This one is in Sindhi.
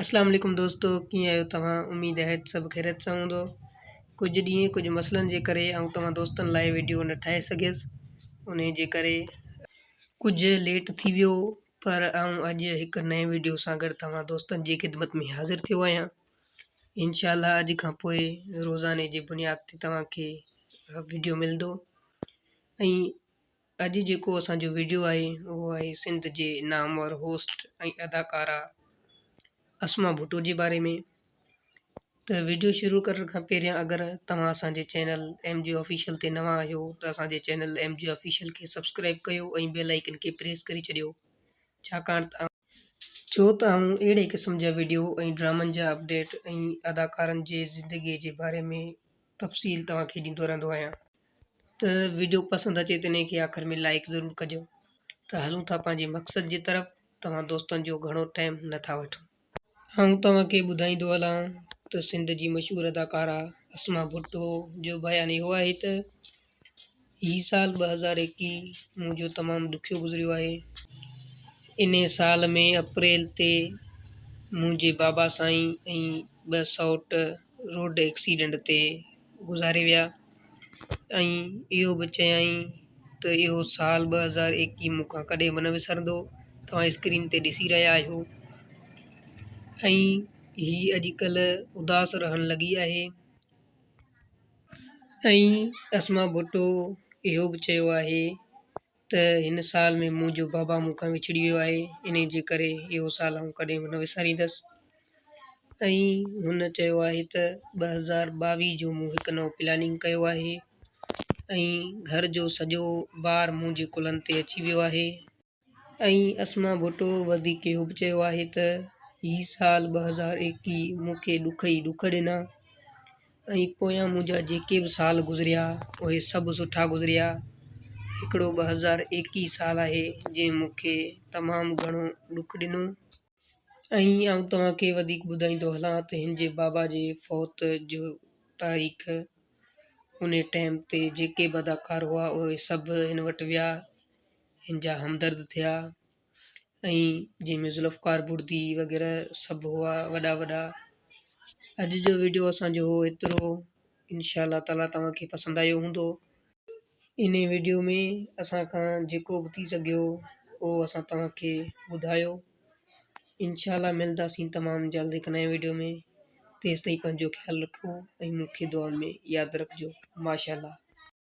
اسلام عليڪم دوستو ڪيئن آهيو توهان اميد آهي ته سڀ خيريت سان هوندو ڪجهه ڏينهن ڪجهه مسئلن جي ڪري آئون توهان دوستن لاء ويڊيو نه ٺاهي سگهيس انهي جي ڪري ڪجهه ليٽ ٿي ويو پر آئون اڄ هڪ نئين ويڊيو سان گڏ توهان دوستن جي خدمت ۾ حاضر ٿيو آهيان انشاء الله اڄ کان پوء روزاني جي بنياد تي توهان کي ويڊيو ملندو ۽ اڄ جيڪو اسان جو ويڊيو آهي اهو آهي سنڌ جي نامور هوسٽ ۽ اداڪارا اسما ڀٽو جي باري ۾ ته ويڊيو شروع ڪرڻ کان پهريان اگر توهان اسان جي چينل ايم جي آفيشل تي نوان آهيو ته اسان جي چينل ايم جي آفيشل کي سبسڪرائب ڪيو ۽ بيل آئيڪن کي پريس ڪري ڇڏيو ڇاڪاڻ ته ڇو ته آئون اهڙي قسم جا ويڊيو ۽ ڊرامن جا اپڊيٽ ۽ اداڪارن جي زندگي جي باري ۾ تفصيل توهان کي ڏيندو رهندو آهيان. ته ويڊيو پسند اچي ته انهي کي آخر ۾ لائيڪ ضرور ڪجو ته هلون ٿا پنهنجي مقصد جي طرف توهان دوستن جو گهڻو ٽائيم نه ٿا وٺون. آئون توهان کي ٻڌائيندو هلان ته سنڌ جي مشهور اداڪارا اسما ڀٽو جو بيان اهو آهي ته هي سال 2021 منهنجو تمام ڏکيو گذريو آهي. انهي سال ۾ اپريل تي منهنجي بابا سائين ۽ ٻه سئوٽ روڊ ايڪسيڊنٽ تي گذاري ويا ۽ اهو به چيائين ته اهو سال 2021 مون کان ڪڏهن به نه وسرندو توهان اسڪرين تي ڏسي رهيا آهيو ۽ هي اڄڪلهه اداس رهڻ لڳي آهي ۽ اسما ڀٽو اهو به چيو آهي ته هن سال ۾ منهنجو بابا مون کان وڇڙي ويو آهي انهي جي ڪري اهو سال آئون ڪڏهن به نه وساريندس ۽ هن چيو آهي ته 2022 جو مون هڪ نئون پلاننگ ڪيو آهي ۽ گهر جو سڄو بار منهنجي ڪلهن تي اچي ويو آهي. ۽ اسما ڀٽو وڌيڪ اهو به چيو آهي ته هي سال 2021 مون کي ڏک ئي ڏک ڏنا ۽ پويان منهنجا جيڪي به سال گذريا اهي سڀ سٺا گذريا. هڪڙو 2021 سال آهي جنهن مون کي تمام گهڻو ڏک ڏنو. ۽ آئون توهان کي وڌيڪ ٻڌائيندو هلان ته هن جي بابا جي فوت جو تاريخ انهي ٽائيم تي جيڪي به اداڪار هئا اهي سڀ هن وٽ ويا هن جا همدرد ٿيا ۽ جنهن ۾ ذوالفقار بڙدي وغيره سڀ هئا وڏا وڏا. اڄ جو ويڊيو اسان جو هو ايترو انشاء الله تعالي توهان کي پسند آيو هوندو. انهي ويڊيو ۾ اسان کان جيڪو به ٿي سگهيو اهو اسان توهان کي ٻڌايو انشاء الله ملنداسين تمام جلد هڪ نئين ويڊيو ۾ تيستائين پنهنجو خيال رکو ۽ مون کي دعائن ۾ ياد رکجو ماشاء الله.